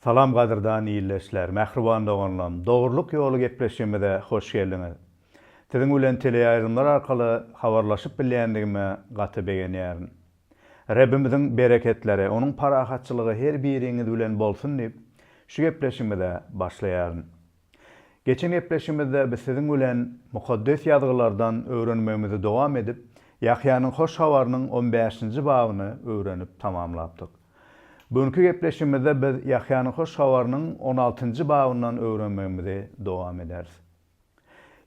Salam gadyrdan ildeşler, mähriban doganlarym, Dogrulyk ýoly gepleşigimize hoş geldiňiz. Siziň bilen teleýaýlymlar arkaly habarlaşyp bilýändigime gaty begenýärin. Rebbimiziň bereketleri, Onuň parahatçylygy her biriňiz bilen bolsun diýip, şu gepleşigimize başlaýaryn. Geçen gepleşigimizde biz siziň bilen Mukaddes Ýazgylardan öwrenmegimizi dowam edip, Ýahýanyň Hoş Habarynyň on bäşinji babyny öwrenip tamamlapdyk. Bu günki gepleşigimizde biz Ýahýanyň Hoş Habarynyň on altynjy babyndan öwrenmegimizi dowam ederis.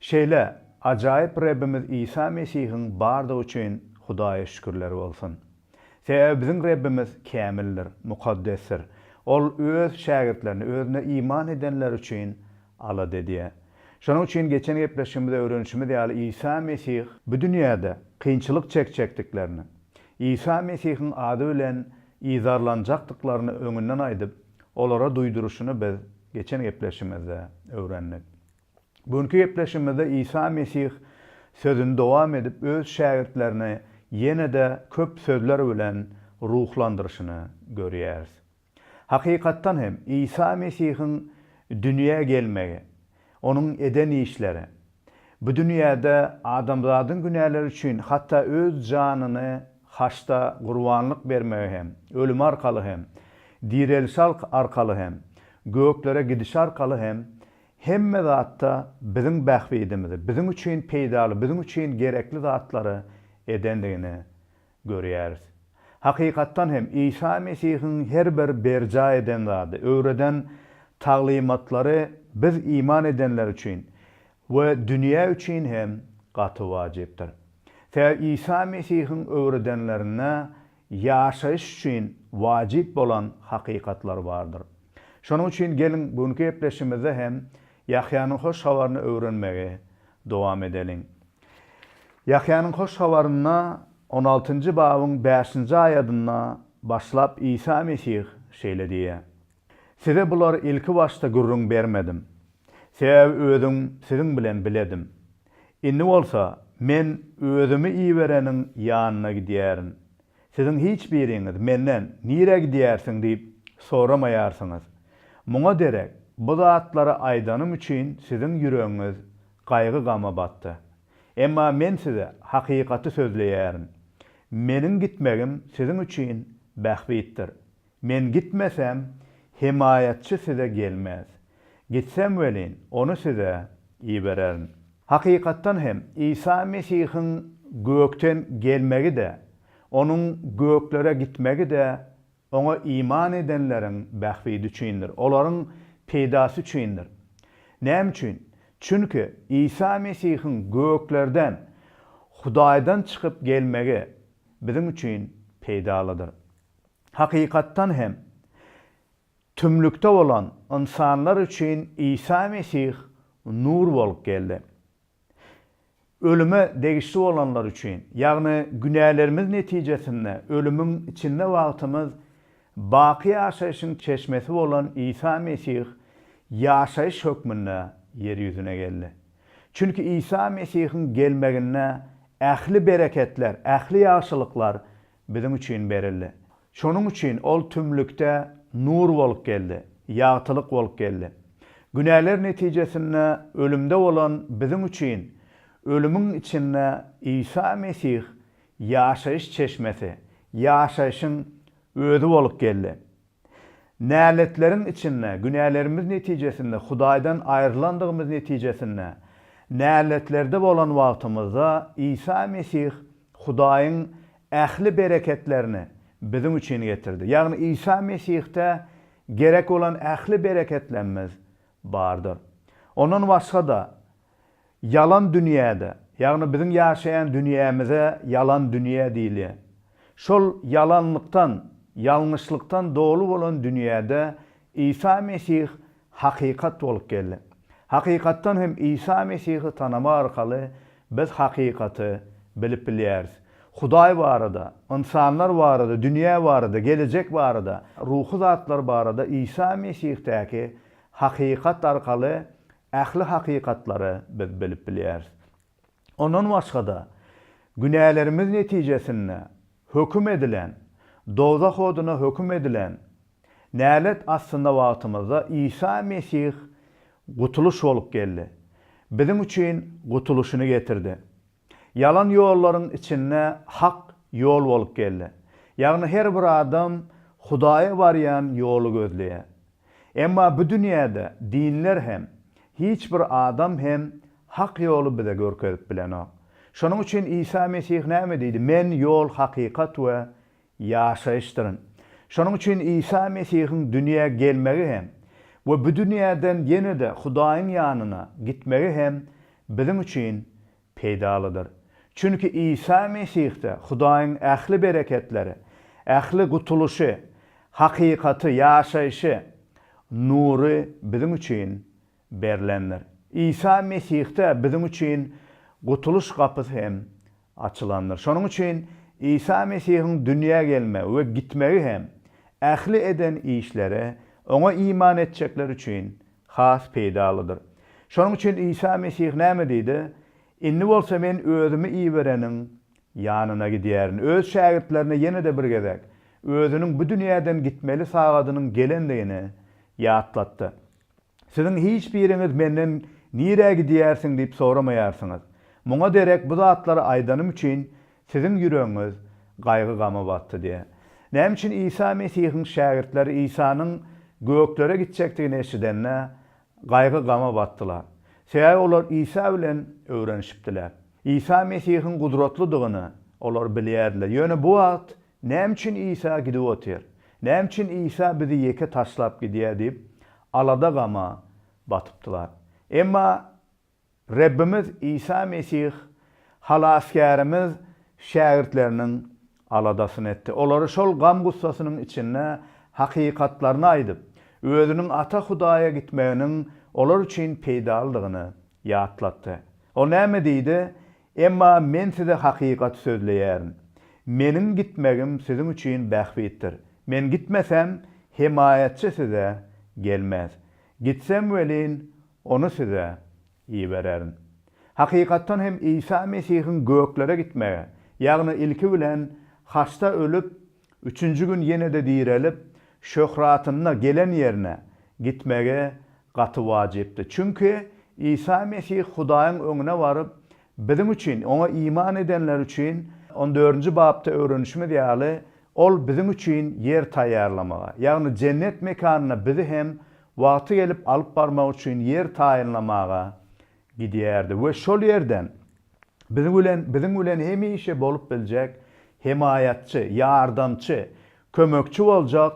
Şeýle ajaýyp Rebbimiz Isa Mesihiň bardygy üçin Hudaýa şükürler bolsun. Sebäbi biziň Rebbimiz kämildir, mukaddesdir. Ol Öz şägirtlerini, Özüne iman edenler üçin alada edýär. Şonuň üçin geçen gepleşigimizde öwrenişimiz ýaly Isa Mesih bu dünýäde kynçylyk çekjekdiklerini, Isa Mesihiň ady bilen yzarlanjakdyklaryny öňünden aýdyp, olara duýduryşyny biz geçen gepleşigimizde öwrendik. Bu günki gepleşigimizde Isa Mesih sözüni dowam edip, öz şägirtlerini ýene-de köp sözler bilen ruhlandyryşyny görýäris. Hakykatdan hem, Isa Mesihiň dünýä gelmegi, Onuň eden işleri, bu dünýäde adamzadyň günäleri üçin hatda öz janyny haçda gurbanlyk bermegi hem, ölümi arkaly hem, direlişi arkaly hem, göklere gidişi arkaly hem Hemme zatda biziň bähbidimizi, biziň üçin peýdaly, biziň üçin gerekli zatlary edendigini görýäris. Hakykatdan hem, Isa Mesihiň her bir berjaý eden zady, öwreden taglymatlary biz iman edenler üçin we dünýä üçin hem gaty wajypdyr. Sebäbi Isa Mesihiň öwredenlerinde ýaşaýyş üçin wajyp bolan hakykatlar bardyr. Şonuň üçin geliň, bu günki gepleşigimizde hem Ýahýanyň Hoş Habaryny öwrenmegi dowam edeliň. Ýahýanyň Hoş Habarynda on altynjy babyň bäşinji aýadynda başlap Isa Mesih şeýle diýýär, Size bulary ilki başda gürrüň bermedim. Sebäbi özüm siziň bilen biledim. Indi bolsa Men Özümi ibereniň ýanyna gidýärin. Siziň hiç biriňiz Menden, Nirä gidýärsiň diýip soramaýarsyňyz. Muňa derek, bu zatlary aýdanym üçin siziň ýüregiňiz gaýgy-gama batdy. Emma Men size hakykaty sözleýärin. Meniň gitmegim siziň üçin bähbitdir. Men gitmesem, Hemaýatçy size gelmez. Gitsem welin, Ony size ibererin. Hakykatdan hem, Isa Mesihiň gökden gelmegi-de, Onuň göklere gitmegi-de Oňa iman edenleriň bähbidi üçindir, olaryň peýdasy üçindir. Näme üçin? Çünki Isa Mesihiň göklerden, Hudaýdan çykyp gelmegi biziň üçin peýdalydyr. Hakykatdan hem, tümlükde bolan ynsanlar üçin Isa Mesih nur bolup geldi. Ölüme degişli bolanlar üçin, ýagny günälerimiz netijesinde ölümiň içinde wagtymyz baky ýaşaýşyň çeşmesi bolan Isa Mesih ýaşaýyş hökmünde ýer ýüzüne geldi. Çünki Isa Mesihiň gelmeginde ähli bereketler, ähli ýagşylyklar biziň üçin berildi. Şonuň üçin Ol tümlükde nur bolup geldi, ýagtylyk bolup geldi. Günäler netijesinde ölümde bolan biziň üçin ölümiň içinde Isa Mesih ýaşaýyş çeşmesi, ýaşaýşyň Özi bolup geldi. Näletleriň içinde, günälerimiz netijesinde, Hudaýdan aýrylandygymyz netijesinde, näletlerde bolan wagtymyzda Isa Mesih Hudaýyň ähli bereketlerini biziň üçin getirdi. Ýagny Isa Mesihde gerek bolan ähli bereketlerimiz bardyr. Ondan başga-da, Ýalan dünýäde, ýagny biziň ýaşaýan dünýämize ýalan dünýä diýilýär. Şol ýalanlykdan, ýalňyşlykdan doly bolan dünýäde Isa Mesih hakykat bolup geldi. Hakykatdan hem Isa Mesihi tanama arkaly biz hakykaty bilip bilýäris. Hudaý barada, ynsanlar barada, dünýä barada, gelejek barada, ruhy zatlar barada Isa Mesihdäki hakykat arkaly Ähli hakykatlary biz bilip bilýäris. Ondan başga-da, günälerimiz netijesinde höküm edilen, dowzah oduna höküm edilen. Nälet astynda wagtymyzda Isa Mesih gutulyş bolup geldi. Biziň üçin gutulyşyny getirdi. Ýalan ýollaryň içinde hak ýol bolup geldi. Ýagny her bir adam Hudaýa barýan ýoly gözleýär. Emma bu dünýäde dinler hem, hiç bir adam hem hak ýoly bize görkezip bilenok. Şonuň üçin Isa Mesih näme diýdi? Men ýol, hakykat we ýaşaýyşdyryn. Şonuň üçin Isa Mesihiň dünýä gelmegi hem we bu dünýäden ýene-de Hudaýyň ýanyna gitmegi hem biziň üçin peýdalydyr. Çünki Isa Mesihde Hudaýyň ähli bereketleri, ähli gutulyşy, hakykaty, ýaşaýşy, nury biziň üçin berlendir. Isa Mesihde biziň üçin gutulyş gapysy hem açylandyr. Şonuň üçin Isa Mesihiň dünýä gelmegi we gitmegi hem ähli eden işleri Oňa iman etjekler üçin has peýdalydyr. Şonuň üçin Isa Mesih näme diýdi? Indi bolsa Men Özümi ibereniň ýanyna gidýärin. Öz şägirtlerine ýene-de bir gezek Özüniň bu dünýäden gitmeli sagadynyň gelendigini ýatlatdy. Siziň hiç biriňiz menden Nirä gidýärsiň diýip soramaýarsyňyz. Muňa derek bu zatlary aýdanym üçin siziň ýüregiňiz gaýgy-gama batdy diýýär. Näme üçin Isa Mesihiň şägirtleri Isanyň göklere gitjekdigini eşidende, gaýgy-gama batdylar? Sebäbi olar Isa bilen öwrenişipdiler. Isa Mesihiň gudratlydygyny olar bilýärdiler. Ýöne bu wagt Näme üçin Isa gidip otyr? Näme üçin Isa bizi ýeke taşlap gidýär diýip, alada-gama batypdylar. Emma Rebbimiz Isa Mesih, Halasgärimiz şägirtleriniň aladasyny etdi. Olary şol gam-gussasynyň içinde hakykatlaryny aýdyp, Özüniň Ata Hudaýa gitmeginiň olar üçin peýdalydygyny ýatlatdy. Ol näme diýdi? Emma Men size hakykaty sözleýärin. Meniň gitmegim siziň üçin bähbitdir. Men gitmesem, Hemaýatçy size gelmez. Gitsem welin, Ony size ibererin. Hakykatdan hem Isa Mesihiň göklere gitmegi, ýagny ilki bilen haçda ölüp, Üçünji gün ýene-de direlip, şöhratynda gelen ýerine gitmegi gaty wajypdy. Çünki Isa Mesih Hudaýyň öňüne baryp, biziň üçin, Oňa iman edenler üçin, on dördünji bapda öwrenişimiz ýaly, Ol biziň üçin ýer taýýarlamaga, ýagny jennet mekanyna bizi hem wagty gelip alyp barmak üçin ýer taýynlamaga gidýärdi we şol ýerden Biziň bilen, biziň bilen hemişe bolup biljek hemaýatçy, ýardamçy, kömekçi boljak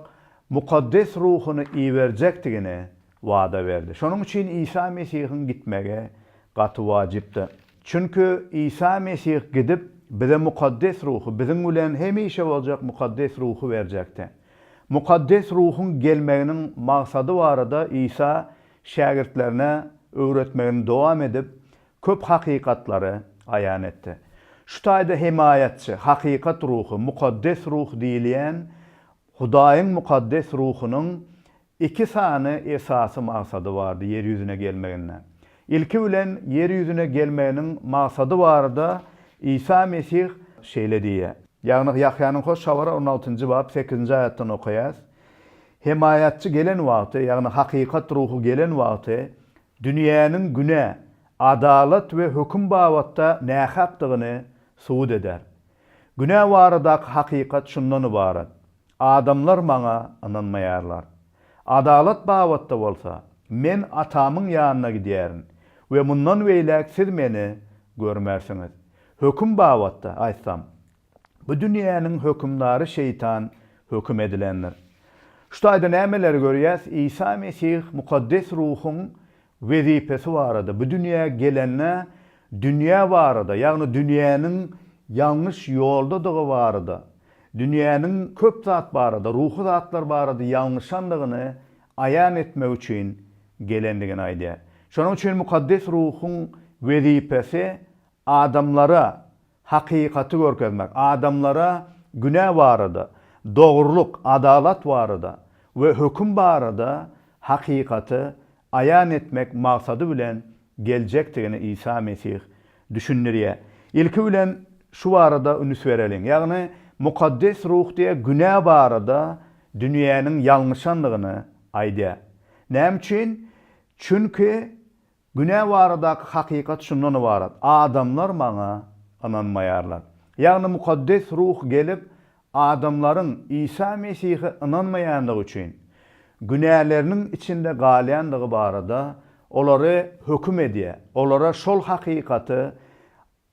Mukaddes Ruhuny iberjekdigini wada berdi. Şonuň üçin Isa Mesihiň gitmegi gaty wajypdy. Çünki Isa Mesih gidip, bize Mukaddes Ruhy, biziň bilen hemişe boljak Mukaddes Ruhy berjekdi. Mukaddes Ruhuň gelmeginiň maksady barada Isa şägirtlerine öwretmegini dowam edip, köp hakykatlary aýan etdi. Şu taýda hemaýatçy, hakykat ruhy, mukaddes ruh diýilýän Hudaýyň mukaddes ruhunyň iki sany esasy maksady bardy ýer ýüzüne gelmeginde. Ilki bilen ýer ýüzüne gelmeginiň maksady barada Isa Mesih şeýle diýýär. Ýagny Ýahýanyň Hoş Habary on altynjy bap sekizinji aýatdan okaýas, Hemaýatçy gelen wagty, ýagny hakykat ruhy gelen wagty, Dünýäniň günä, adalat we höküm babatda nähakdygyny subut eder. Günä baradaky hakykat şundan ybarat, adamlar Maňa ynanmaýarlar. Adalat babatda bolsa, Men Atamyň ýanyna gidýärin we mundan beýläk siz Meni görmersiňiz. Höküm babatda aýtsam, Bu dünýäniň hökümdary şeýtan höküm edilendir. Şu taýda nämeleri görýäs? Isa Mesih Mukaddes Ruhuň wezipesi barada, bu dünýä gelende dünýä barada, ýagny dünýäniň ýalňyş ýoldadygy barada, dünýäniň köp zat barada, ruhy zatlar barada ýalňyşandygyny aýan etmek üçin gelendigini aýdýar. Şonuň üçin Mukaddes Ruhuň wezipesi adamlara hakykaty görkezmek, adamlara günä barada, dogrulyk, adalat barada we höküm barada hakykaty aýan etmek maksady bilen geljekdigini Isa Mesih düşündirýär. Ilki bilen şu barada ünüs bereliň. Ýagny Mukaddes Ruh diýe günä barada. dünýäniň ýalňyşandygyny aýdýar. Näme üçin? Çünki günä baradaky hakykat şundan ybarat, adamlar maňa ynanmaýarlar. Ýagny Mukaddes Ruh gelip, adamlaryň Isa Mesihe ynanmaýandygy üçin, günäleriniň içinde galýandygy barada olary höküm edýär, olara şol hakykaty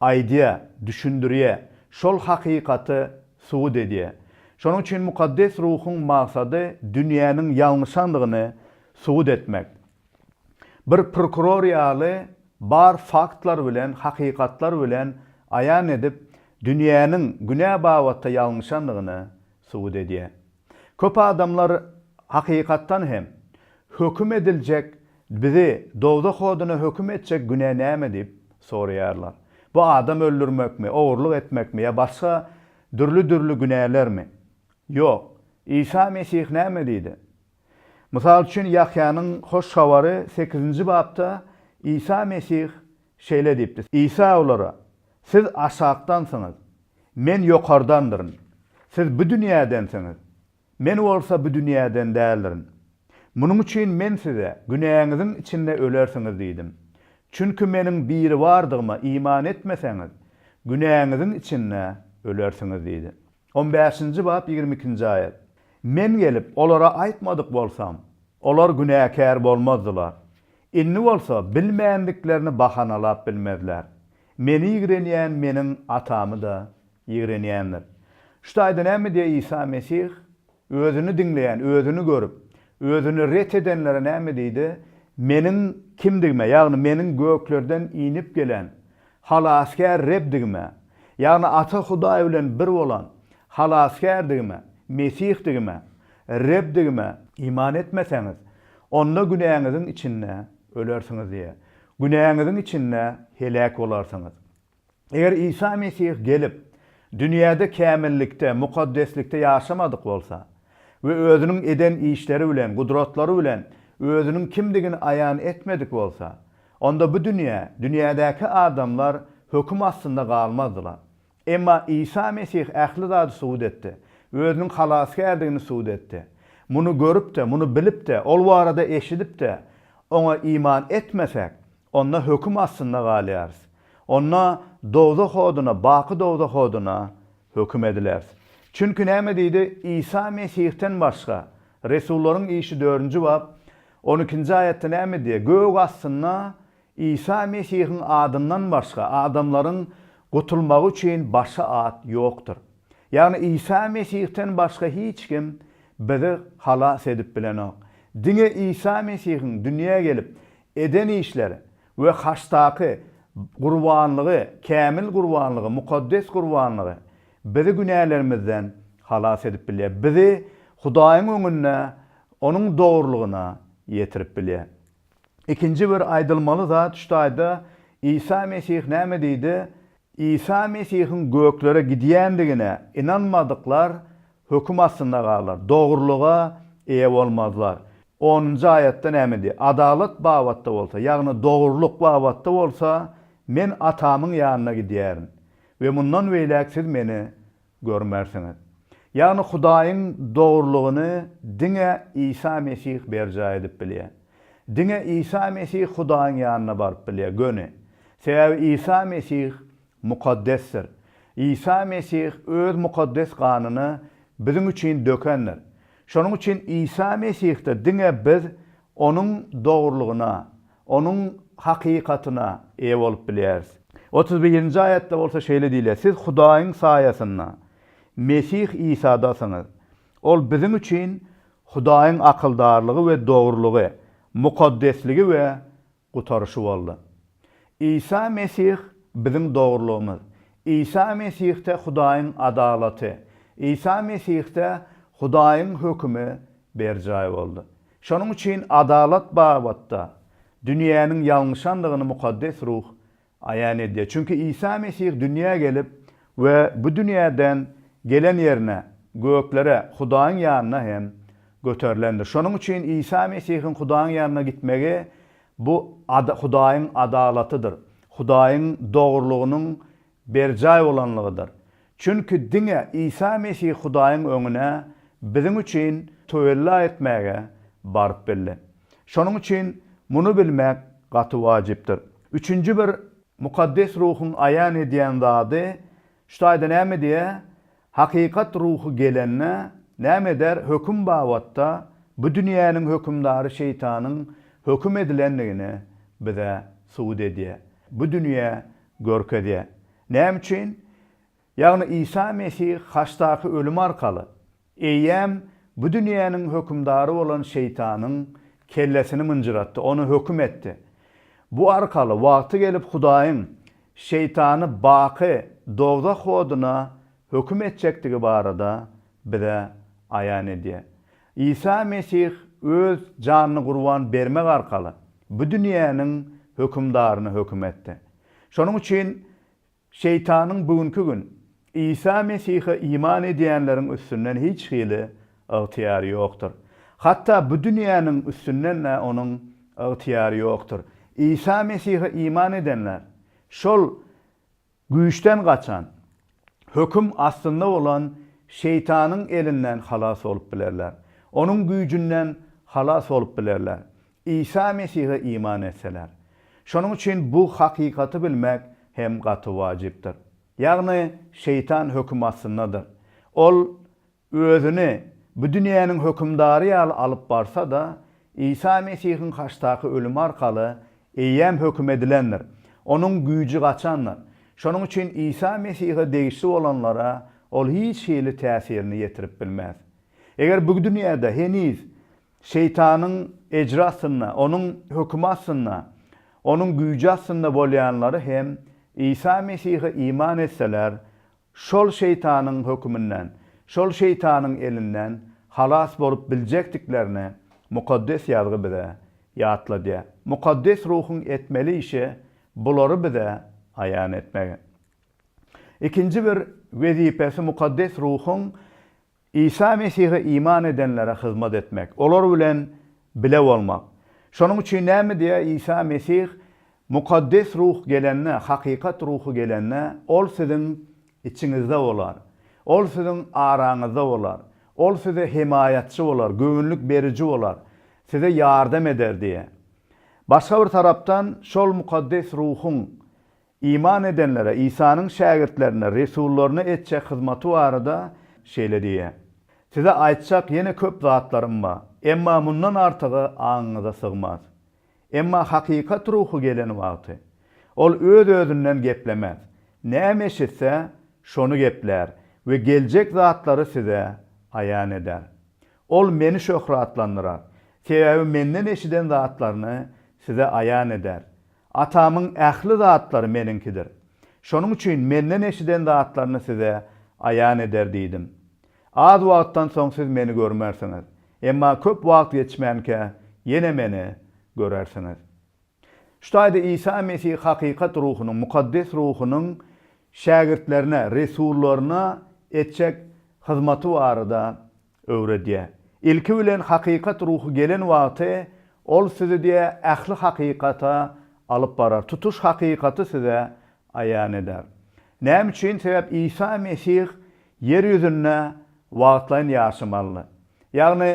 aýdýar, düşündirýär, şol hakykaty subut edýär. Şonuň üçin Mukaddes Ruhuň maksady dünýäniň ýalňyşandygyny subut etmek. Bir prokuror ýaly bar faktlar bilen, hakykatlar bilen aýan edip, dünýäniň günä babatda ýalňyşandygyny subut edýär. Köp adamlar hakykatdan hem, höküm ediljek bizi dowzah oduna höküm etjek günä näme diýip soraýarlar. Bu adam öldürmekmi, ogurlyk etmekmi ýa başga dürli-dürli günälermi? Ýok. Isa Mesih näme diýdi? Mysal üçin, Ýahýanyň Hoş Habary sekizinji bapda Isa Mesih şeýle diýipdi, Isa olara, Siz aşakdansyňyz, Men ýokardandyryn. Siz bu dünýädensiňiz, Men bolsa bu dünýäden däldirin. Munuň üçin Men size, Günäňiziň içinde ölersiňiz diýdim. Çünki Meniň Biribardygyma iman etmeseňiz, günäňiziň içinde ölersiňiz diýdi. On bäşinji bap 22-nji aýat. Men gelip, olara aýtmadyk bolsam, olar günäkär bolmazdylar. Indi bolsa bilmändiklerini bahanalap bilmezler. Meni ýigrenýän Meniň Atamy-da ýigrenýändir. Şu taýda näme diýýär Isa Mesih? Özüni diňleýän, Özüni görüp, Özüni ret edenlere näme diýdi? Meniň kimdigime, ýagny Meniň göklerden inip gelen Halasgär Rebdigime, ýagny Ata Hudaý bilen bir bolan Halasgärdigime, Mesihdigime, Rebdigime iman etmeseňiz, onda günäňiziň içinde ölersiňiz diýýär. Günäňiziň içinde heläk bolarsyňyz. Eger Isa Mesih gelip, dünýäde kämillikde, mukaddeslikde ýaşamadyk bolsa we Özüniň eden işleri bilen, gudratlary bilen Özüniň kimdigini aýan etmedik bolsa, onda bu dünýä, dünýädäki adamlar höküm astynda galmazdylar. Emma Isa Mesih ähli zady subut etdi. Özüniň Halasgärdigini subut etdi. Muny görüp-de, muny bilip-de, Ol barada eşidip-de, Oňa iman etmesek, onda höküm astynda galýarys. Onda dowzah oduna, baky dowzah oduna höküm edileris. Çünki näme diýdi? Isa Mesihden başga, Resullaryň işi dördünji bap, on ikinji aýatda näme diýýär? Gök astynda Isa Mesihiň adyndan başga adamlaryň gutulmagy üçin başga at ýokdur. Ýagny Isa Mesihden başga hiç kim bizi halas edip bilenok. Diňe Isa Mesihiň dünýä gelip eden işleri we haçdaky gurbanlygy, kämil gurbanlygy, mukaddes gurbanlygy bizi günälerimizden halas edip bilýär. Bizi Hudaýyň öňünde Onuň dogrulygyna ýetirip bilýär. Ikinji bir aýdylmaly zat şu taýda Isa Mesih näme diýdi? Isa Mesihiň göklere gidýändigine ynanmadyklar höküm astynda galar, dogrulyga eýe bolmazlar. Onunjy aýatda näme diýýär? Adalat babatda bolsa, ýagny dogrulyk babatda bolsa, Men Atamyň ýanyna gidýärin we mundan beýläk siz Meni görmersiňiz. Ýagny Hudaýyň dogrulygyny diňe Isa Mesih berjaý edip bilýär. Diňe Isa Mesih Hudaýyň ýanyna baryp bilýär, göni. Sebäbi Isa Mesih mukaddesdir. Isa Mesih öz mukaddes ganyny biziň üçin dökendir. Şonuň üçin Isa Mesihde diňe biz Onuň dogrulygyna, Onuň hakykatyna eýe bolup bilýäris. 31-nji aýatda bolsa şeýle diýilýär, Siz Hudaýyň saýasynda Mesih Isadasyňyz. Ol biziň üçin Hudaýyň akyldarlygy we dogrulygy, mukaddesligi we gutaryşy boldy. Isa Mesih biziň dogrulygymyz. Isa Mesihde Hudaýyň adalaty, Isa Mesihde Hudaýyň hökümi berjaý boldy. Şonuň üçin adalat babatda dünýäniň ýalňyşandygyny Mukaddes Ruh aýan edýär. Çünki Isa Mesih dünýä gelip we bu dünýäden gelen ýerine, göklere, Hudaýyň ýanyna hem göterilendir. Şonuň üçin Isa Mesihiň Hudaýyň ýanyna gitmegi bu Hudaýyň adalatydyr, Hudaýyň dogrulygynyň berjaý bolanlygydyr. Çünki diňe Isa Mesih Hudaýyň öňüne. biziň üçin töwella etmäge baryp bildi. Şonuň üçin muny bilmek gaty wajypdyr. Üçünji bir Mukaddes Ruhuň aýan edýän zady, şu taýda näme diýýär? Hakykat Ruhy gelende, näme eder? Höküm babatda bu dünýäniň hökümdary şeýtanyň höküm edilendigini bize subut edýär. Bu dünýä görkezýär. Näme üçin? Ýagny Isa Mesih haçdaky ölümi arkaly, eýýäm bu dünýäniň hökümdary bolan şeýtanyň kellesini mynjyratdy, ony höküm etdi. Bu arkaly wagty gelip Hudaýyň şeýtany baky dowzah oduna höküm etjekdigi barada bize aýan edýär. Isa Mesih öz janyny gurban bermek arkaly bu dünýäniň hökümdaryny höküm etdi. Şonuň üçin Şeýtanyň bu günki gün Isa Mesihe iman edýänleriň üstünden hiç hili ygtyýary ýokdur. Hatda bu dünýäniň üstünden-de onuň ygtyýary ýokdur. Isa Mesihe iman edenler şol güýçden gaçan, höküm astynda bolan şeýtanyň elinden halas bolup bilerler. Onuň güýjünden halas bolup bilerler. Isa Mesihe iman etseler. Şonuň üçin bu hakykaty bilmek hem gaty wajypdyr. Ýagny şeýtan höküm astyndadyr. Ol özüni bu dünýäniň hökümdary ýaly alyp barsa-da, Isa Mesihiň haçdaky ölümi arkaly eýýäm höküm edilendir. Onuň güýji gaçandyr. Şonuň üçin Isa Mesihe degişli bolanlara ol hiç hili täsirini ýetirip bilmez. Eger bu dünýäde heniz Şeýtanyň ejri astynda, onuň hökümi astynda, onuň güýji astynda bolýanlary hem Isa Mesihe iman etseler, şol şeýtanyň höküminden, şol şeýtanyň elinden halas bolup biljekdiklerini Mukaddes Ýazgy bize ýatladýar. Mukaddes Ruhuň etmeli işi bulary bize aýan etmegi. Ikinji bir wezipesi Mukaddes Ruhuň Isa Mesihe iman edenlere hyzmat etmek, olar bilen bile bolmak. Şonuň üçin näme diýýär Isa Mesih, Mukaddes Ruh gelende, hakykat Ruhy gelende, Ol siziň içiňizde bolar. Ol siziň araňyzda bolar. Ol size hemaýatçy bolar, göwünlik beriji bolar, size ýardam eder diýýär. Başga bir tarapdan, şol Mukaddes Ruhuň Iman edenlere, Isanyň şägirtlerine, resullaryna etjek hyzmaty barada şeýle diýýär, Size aýtjak ýene köp zatlarym bar, emma mundan artygy aňyňyza sygmaz. Emma hakykat Ruhy gelen wagty, Ol öz-özünden geplemez, näme eşitse, şony geplär we geljek zatlary size aýan eder. Ol Meni şöhratlandyrar, sebäbi Menden eşiden zatlaryny size aýan eder. Atamyň ähli zatlary Meniňkidir. Şonuň üçin Menden eşiden zatlaryny size aýan eder diýdim. Az wagtdan soň siz Meni görmersiňiz. Emma köp wagt geçmänkä ýene Meni görersiňiz. Şu taýda Isa Mesih hakykat Ruhunyň, Mukaddes Ruhunyň şägirtlerine, resullaryna etjek hyzmaty barada öwredýär. Ilki bilen hakykat ruhy gelen wagty ol sizi diýýär ähli hakykata alyp barar, tutuş hakykaty size aýan eder. Näme üçin? Sebäp Isa Mesih ýer ýüzünde wagtlaýyn ýaşamalydy. Ýagny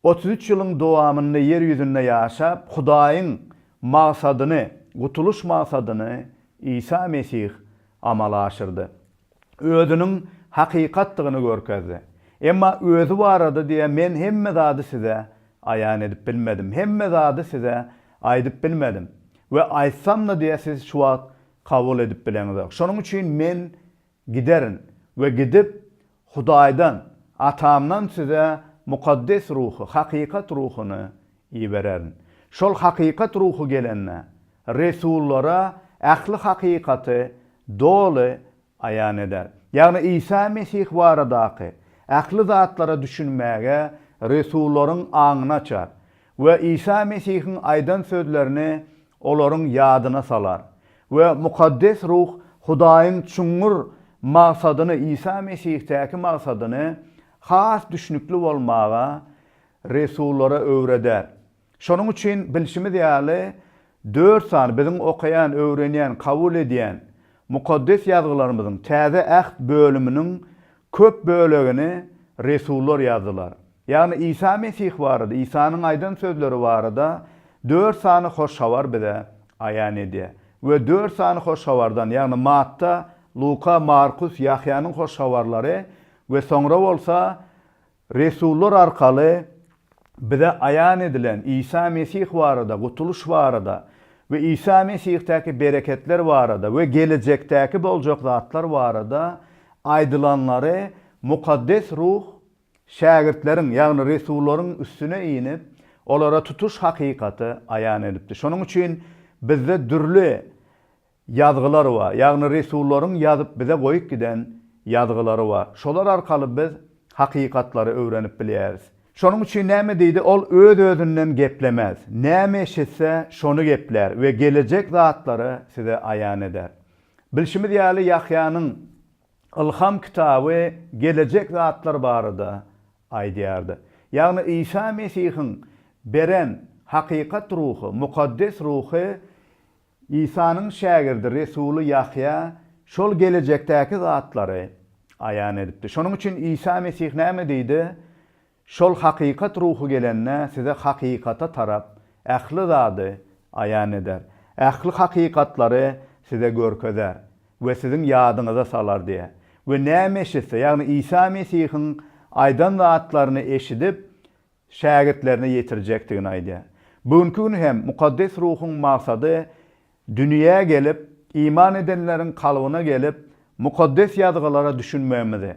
33 ýylyň dowamynda ýer ýüzünde ýaşap, Hudaýyň magsadyny, gutulyş magsadyny Isa Mesih amala aşyrdy. Özüniň hakykatdygyny görkezdi. Emma özi barada diýýär, Men hemme zady size aýan edip bilmedim, hemme zady size aýdyp bilmedim we aýtsam-da diýýär, siz şu wagt kabul edip bileňizok. Şonuň üçin men giderin we gidip, Hudaýdan, Atamdan size Mukaddes Ruhy, hakykat Ruhuny ibererin. Şol hakykat Ruhy gelende, resullara ähli hakykaty doly aýan eder. Ýagny Isa Mesih baradaky ähli zatlara düşünmäge resullaryň aňyny açar we Isa Mesihiň aýdan sözlerini olaryň ýadyna salar we Mukaddes Ruh Hudaýyň çuňňur magsadyny Isa Mesihdäki magsadyny has düşnükli bolmaga resullara öwreder. Şonuň üçin bilşimiz ýaly, dört sany biziň okaýan, öwrenýän, kabul edýän Mukaddes Ýazgylarymyzyň Täze Äht bölüminiň köp bölegini. resullar ýazdylar. Ýagny Isa Mesih barada, Isanyň aýdan sözleri barada dört sany Hoş Habar bize aýan edýär. We dört sany Hoş Habardan, ýagny Matta, Luka, Markus, Ýahýanyň Hoş Habarlary we soňra bolsa Resullar arkaly bize aýan edilen Isa Mesih barada, gutulyş barada we Isa Mesihdäki bereketler barada we gelejekdäki boljak zatlar barada aýdylanlary Mukaddes Ruh şägirtleriň, ýagny resullaryň üstüne inip, olara tutuş hakykaty aýan edipdi. Şonuň üçin bizde dürli Ýazgylar bar, ýagny resullaryň ýazyp bize goýup giden ýazgylary bar. Şolar arkaly biz hakykatlary öwrenip bilýäris. Şonuň üçin näme diýdi, ol öz-özünden geplemez. Näme eşitse, şony geplär we gelejek zatlary size aýan eder. Bilşimiz ýaly, Ýahýanyň Ylham kitaby gelejek zatlar barada aýdýardy. Ýagny Isa Mesihiň beren hakykat ruhy, mukaddes ruhy Isanyň şägirdi resuly Ýahýa şol gelejekdäki zatlary aýan edipdi. Şonuň üçin Isa Mesih näme diýdi? Şol hakykat ruhy gelende size hakykata tarap ähli zady aýan eder. Ähli hakykatlary size görkezer we siziň ýadyňyza salar diýýär. We näme eşitse, ýagny Isa Mesihiň aýdan zatlaryny eşidip, şägirtlerine ýetirjekdigini aýdýar. Bu günki gün hem Mukaddes Ruhuň maksady dünýä gelip, iman edenleriň kalbyna gelip, Mukaddes Ýazgylara düşünmegimizi,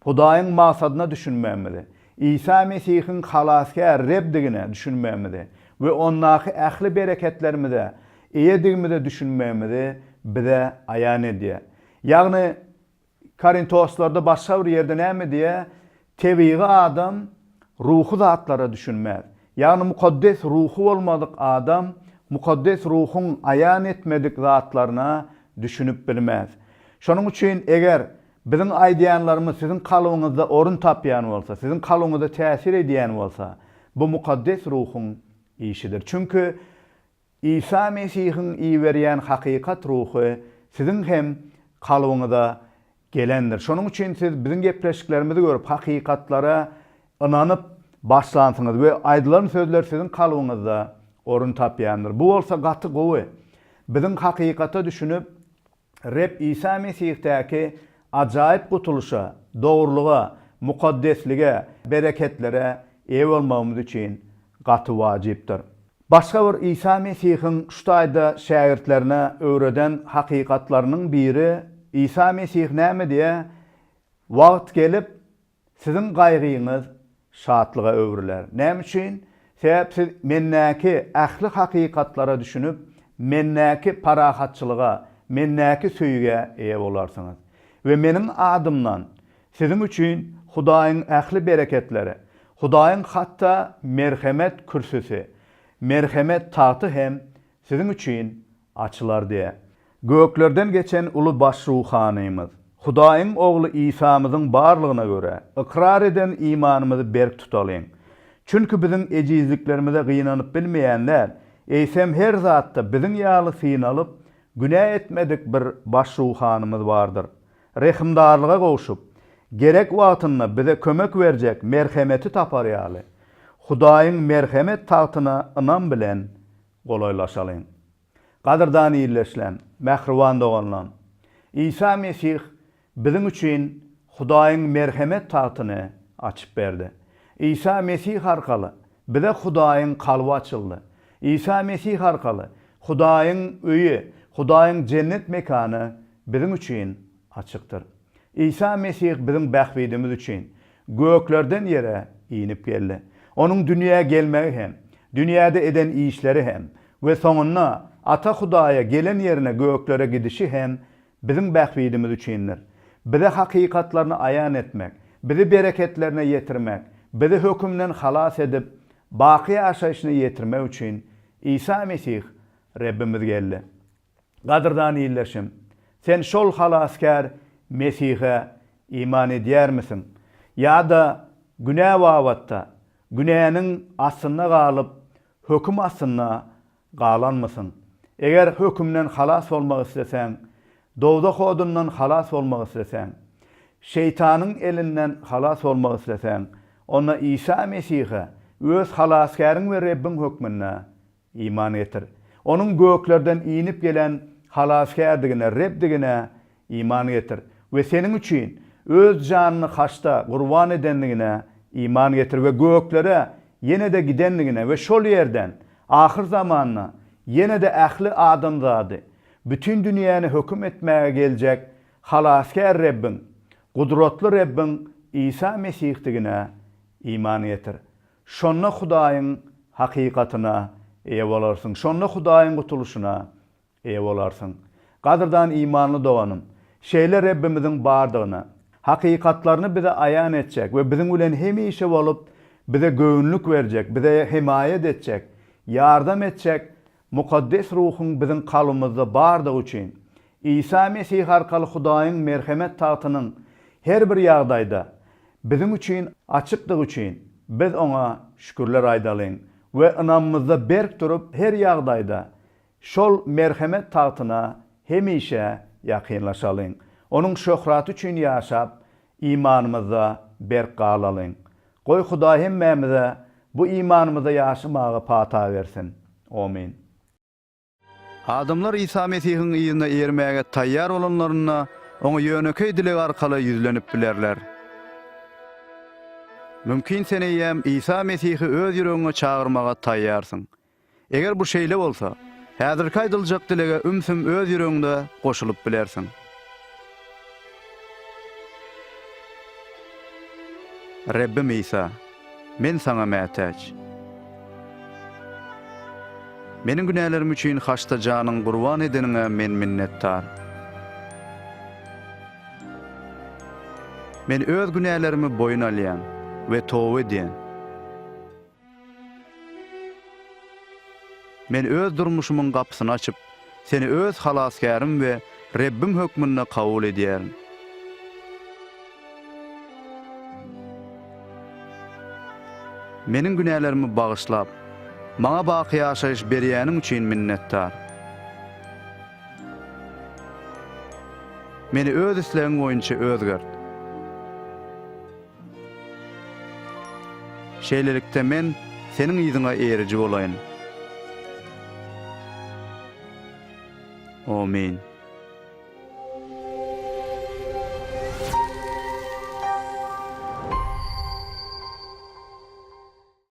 Hudaýyň maksadyna düşünmegimizi, Isa Mesihiň Halasgär Rebdigine düşünmegimizi we Ondaky ähli bereketlerimize eýedigimize düşünmegimizi bize aýan edýär. Ýagny, Korintoslarda başga bir ýerde näme diýýär? Tebigy adam ruhy zatlara düşünmez. Ýagny Mukaddes Ruhy bolmadyk adam Mukaddes Ruhuň aýan etmedik zatlaryna düşünip bilmez. Şonuň üçin eger biziň aýdýanlarymyz siziň kalbyňyzda orun tapýan bolsa, siziň kalbyňyza täsir edýän bolsa, bu Mukaddes Ruhuň işidir. Çünki Isa Mesihiň iberýän hakykat ruhy siziň hem kalbyňyza gelendir. Şonuň üçin siz biziň gepleşiklerimizi görüp, hakykatlara ynanyp başlansyňyz we aýdylan sözler siziň kalbyňyzda orun tapýandyr. Bu bolsa gaty gowy. Biziň hakykata düşünip, Reb Isa Mesihdäki ajaýyp gutulyşa, dogrulyga, mukaddeslige, bereketlere eýe bolmagymyz üçin gaty wajypdyr. Başga bir Isa Mesihiň şu taýda şägirtlerine öwreden hakykatlarynyň biri, Isa Mesih näme diýýär? Wagt gelip, Siziň gaýgyňyz şatlyga öwrüler. Näme üçin? Sebäp siz Mendäki ähli hakykatlara düşünip, Mendäki parahatçylyga, Mendäki söýgä eýe bolarsyňyz. We Meniň adymdan siziň üçin Hudaýyň ähli bereketleri, Hudaýyň hatda merhemet kürsüsi, merhemet tagty hem siziň üçin açylar diýýär. Göklerden geçen uly baş ruhanymyz, Hudaýyň Ogly Isamyzyň barlygyna görä, ykrar eden imanymyzy berk tutalyň. Çünki biziň ejizliklerimize gynanyp bilmeýän däl, eýsem her zatda biziň ýaly synalyp, günä etmedik bir baş ruhanymyz bardyr. Rehimdarlyga gowşup, gerek wagtynda bize kömek berjek merhemeti tapar ýaly, Hudaýyň merhemet tagtyna ynam bilen golaýlaşalyň. Gadyrdan ildeşlem, mähriban doganlam! Isa Mesih biziň üçin Hudaýyň merhemet tagtyny açyp berdi. Isa Mesih arkaly bize Hudaýyň kalby açyldy. Isa Mesih arkaly Hudaýyň öýi, Hudaýyň jennet mekany biziň üçin açykdyr. Isa Mesih biziň bähbidimiz üçin göklerden ýere inip geldi. Onuň dünýä gelmegi hem, dünýäde eden işleri hem we soňunda Ata Hudaýa gelen ýerine göklere gidişi hem biziň bähbidimiz üçindir. Bize hakykatlaryny aýan etmek, bizi bereketlerine ýetirmek, bizi hökümden halas edip, baky ýaşaýşyna ýetirmek üçin Isa Mesih Rebbimiz geldi. Gadyrdan ildeşim, sen şol Halasgär Mesihe iman edýärmisiň? Ýa-da günä babatda günäniň astynda galyp, höküm astynda galanmysyň? Eger hökümden halas bolmak isleseň, dowzah odundan halas bolmak isleseň,. Şeýtanyň elinden halas bolmak isleseň, onda Isa Mesihe öz Halasgäriň we Rebbiň hökmünde iman getir. Onuň göklerden inip gelen Halasgärdigine, Rebdigine iman getir we seniň üçin Öz janyny haçda gurban edendigine iman getir we göklere ýene-de gidendigine we şol ýerden ahyrzamanda ýene-de ähli adamzady, bütin dünýäni höküm etmäge geljek Halasgär Rebbiň, gudratly Rebbiň Isa Mesihdigine iman getir. Şonda Hudaýyň hakykatyna eýe bolarsyň. Şonda Hudaýyň gutulyşyna eýe bolarsyň. Gadyrdan imanly doganym, şeýle Rebbimiziň bardygyna, hakykatlaryny bize aýan etjek we biziň bilen hemişe bolup, bize göwünlik berjek, bize hemaýat etjek, ýardam etjek Mukaddes Ruhuň biziň kalbymyzda bardygy üçin, Isa Mesih arkaly Hudaýyň merhemet tagtynyň her bir ýagdaýda biziň üçin açykdygy üçin, biz Oňa şükürler aýdalyň we ynamymyzda berk durup, her ýagdaýda şol merhemet tagtyna hemişe ýakynlaşalyň. Onuň şöhraty üçin ýaşap, imanymyzda berk galalyň. Goý Hudaý hemmämize bu imanymyzda ýaşamaga pata bersin. Omyn. Adamlar Isa Mesihiň yzyna eýermäge taýýar bolanlarynda, Oňa ýönekeý dileg arkaly ýüzlenip bilerler. Mümkin sen eýýäm Isa Mesihi öz ýüregiňe çagyrmaga taýýarsyň. Eger bu şeýle bolsa, häzirki aýdyljak dilege ümsüm öz ýüregiňde goşulyp bilersiň. Rebbim Isa, men Saňa mätäç. Meniň günälerim üçin haçda janyňy gurban edeniňe men minnetdar. Men öz günälerimi boýun alýan we toba edýän. Men öz durmuşymyň gapysyny açyp, Seni öz Halasgärim we Rebbim hökmünde kabul edýärin. Meniň günälerimi bagyşlap, maňa baky ýaşaýyş berýäniň üçin minnetdar. Meni öz islegiň boýunça özgert. Şeýlelikde men Seniň yzyňa eýeriji bolaýyn. Omyn.